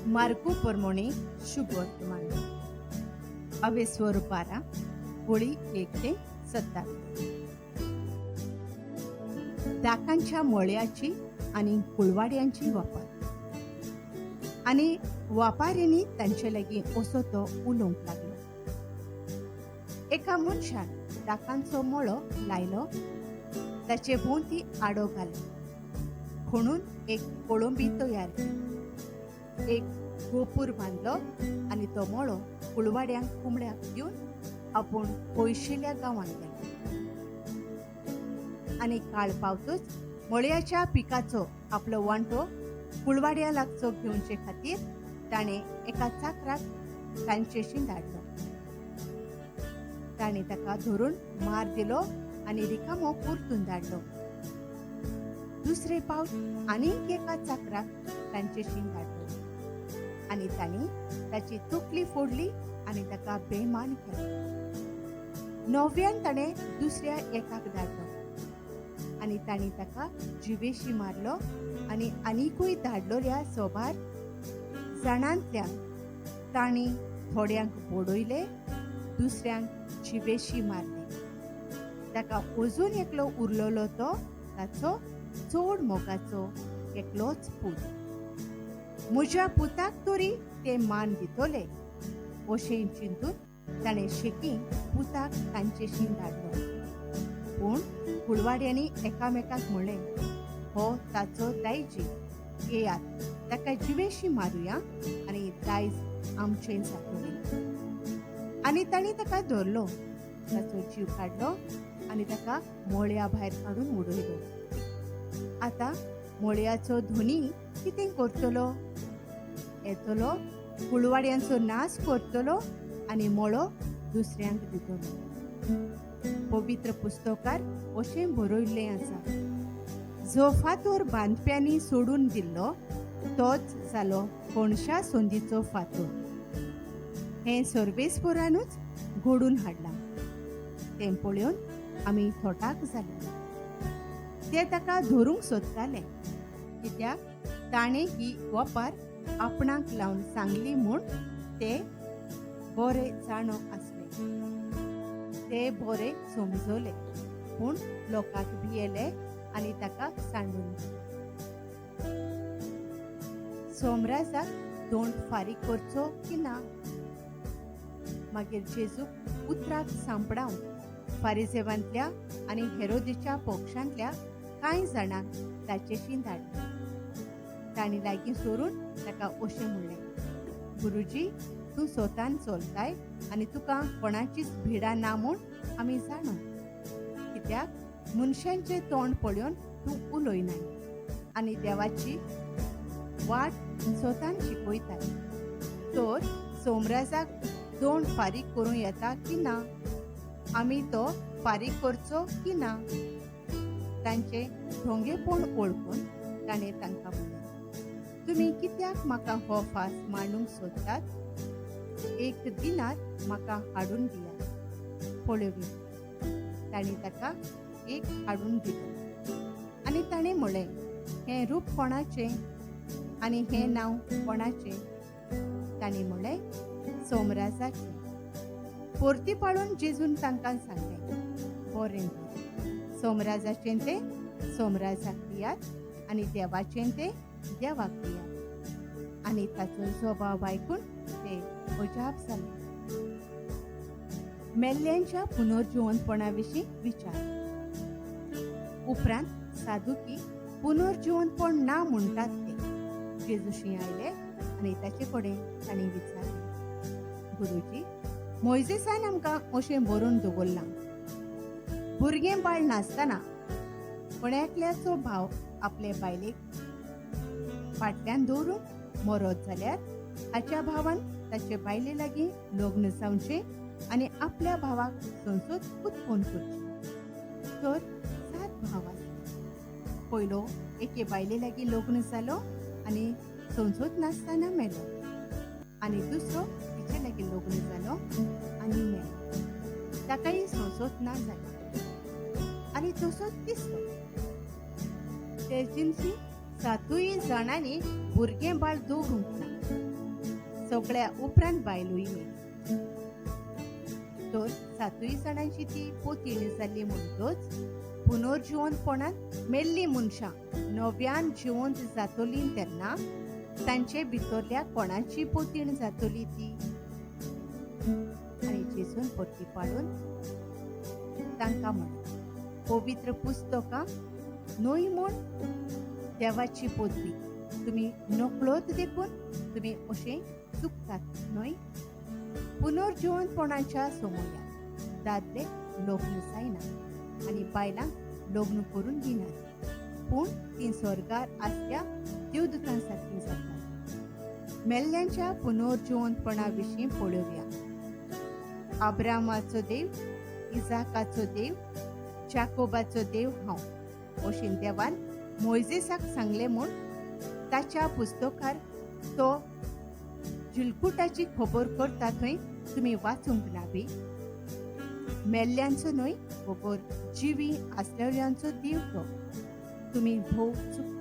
मार्कू परमोणे शुभ वर्तमान. अवेस्वर 12 होळी 1 ते 27. दाकांच्या मळ्याची आनी कुळवाड्यांची वापर आनी वापाऱ्यांनी तांचे लागीं असो तो उलोवंक लागलो. एका मनशान दाकांचो मळो लायलो, ताचे भोंवती आडो घालो, खणून एक कोळंबी तयार केली, एक गोपूर बांदलो आनी तो मळो कुळवाड्यांक कुंबड्याक दिवन आपूण पयशिल्ल्या गांवांत गेलो. आनी काळ पावतूच मळयाच्या पिकाचो आपलो वांटो कुळवाड्या लागचो घेवचे खातीर ताणें एका चाकराक तांचेशी धाडलो. ताणें ताका धरून मार दिलो आनी रिकामो परतून धाडलो. दुसरे पावट आनीक एका चाकराक तांचेशी धाडलो आनी तांणी ताची तकली फोडली आनी ताका बेमान केलो. नव्यान ताणें दुसऱ्या एकाक धाडलो आनी तांणी ताका जिवेशी मारलो आनी आनिकूय धाडलोल्या सोबार जाणांतल्या तांणी थोड्यांक बोडयले, दुसऱ्यांक जिवेशी मारले. ताका अजून एकलो उरलेलो तो ताचो चड मोगाचो एकलोच पूत. म्हज्या पुताक तरी ते मान दितले अशें चिंतून ताणें शेकी पुताक तांचेशी धाडलो. पूण कुळवाड्यांनी एकामेकाक म्हणलें, हो ताचो दायजी, येयात ताका जिवेशी मारुया आनी दायज आमचें जातलें. आनी तांणी ताका धरलो, ताचो जीव काडलो आनी ताका मळ्या भायर काडून उडयलो. आतां मळयाचो धनी कितें करतलो? येतलो, कुळवाड्यांचो नाश करतलो आनी मळो दुसऱ्यांक दितलो. पवित्र पुस्तकार अशें बरयल्लें आसा, जो फातोर बांदप्यांनी सोडून दिल्लो तोच जालो कोणशा संदीचो फातोर. हें सर्वेस्परानूच घडून हाडलां, तें पळोवन आमी थोटाक जाले. ते ताका धरूंक सोदताले, कित्याक ताणें ही वपार आपणाक लावन सांगली म्हूण ते बरे जाणो आसले. ते बरे समजले, पूण लोकांक भियेले आनी ताका सांडून दिले. सोमराजाक दोंड फारीक करचो की ना? मागीर जेजूक उतराक सांपडावन फारिजेवांतल्या आनी हेरोदीच्या पक्षांतल्या कांय जाणांक ताचेशी धाडले. तांणी लागीं सोरून ताका अशें म्हणलें, गुरुजी, तूं स्वतान चलताय आनी तुका कोणाचीच भिडा ना म्हूण आमी जाणो, कित्याक मनशांचें तोंड पळोवन तूं उलयनाय आनी देवाची वाट स्वतान शिकयताय. तर सोमराजाक दोंड फारीक करूं येता की ना? आमी तो फारीक करचो की ना? तांचें ढोंगेपण वळखून ताणें तांकां म्हणलें, तुमी कित्याक म्हाका हो फास मांडूंक सोदतात? एक दिनार म्हाका हाडून दियात पळोवया. तांणी ताका एक हाडून दिलो आनी ताणें म्हणलें, हें रूप कोणाचें आनी हें नांव कोणाचें? तांणी म्हणलें, सोमराजाचें. परती पाळून जेजून तांकां सांगलें, बरें, सोमराजाचें तें सोमराजाक दियात आनी देवाचें तें देवाक दियात. आनी ताचो स्वभाव आयकून ते अजाप जाले. मेल्ल्यांच्या पुनर्जिवंतपणा विशीं विचार. उपरांत साधुकी पुनर्जिवंतपण ना म्हणटात ते जेजूशी आयले आनी ताचे कडेन तांणी विचारलें, गुरुजी, मोयजेसान आमकां अशें बरोवन दवरलां, भुरगें बाळ नासतना पण एकल्याचो भाव आपले बायलेक फाटल्यान दवरून मरत जाल्यार हाच्या भावान ताचे बायले लागीं लग्न जावचें आनी आपल्या भावाक संसद उत्पन्न करचें. तर 7 भाव आसले. पयलो एके बायले लागीं लग्न जालो आनी संसद नासतना मेलो, आनी दुसरो तिचे लागीं लग्न जालो आनी मेलो, ताकाय संसद ना जालो आनी तसोच दिसलो. ते जिनसी 7 जाणांनी भुरगें बाळ दवरूंक ना. सगळ्या उपरांत बायलूय मेली. तर सातूय जाणांची ती पोतीण जाल्ली म्हणटच पुनर्जिवंतपणांत मेल्लीं मनशां नव्यान जिवंत जातलीं तेन्ना तांचे भितरल्या कोणाची पोतीण जातली ती? आनी जेजून परती पाडून तांकां म्हणलें, पवित्र पुस्तकां न्हय म्हूण देवाची पदवी तुमी नकळत देखून तुमी अशें चुकतात न्हय? पुनर्जिवंतपणाच्या समयार दादले लग्न जायना आनी बायलांक लग्न करून दिनात, पूण तीं स्वर्गार आसल्या देवदूतां सारकीं जातात. मेल्ल्यांच्या पुनर्जिवंतपणा विशीं पळोवया. अब्रामाचो देव, इजाकाचो देव, जाकोबाचो देव हांव अशें देवान मोयजेसाक सांगलें म्हूण ताच्या पुस्तकार तो जिलकुटाची खबर करता थंय तुमी वाचूंक ना बी? मेल्ल्यांचो न्हय बगर जिवी आसलेल्यांचो देव तो. तुमी भोव चुकतात.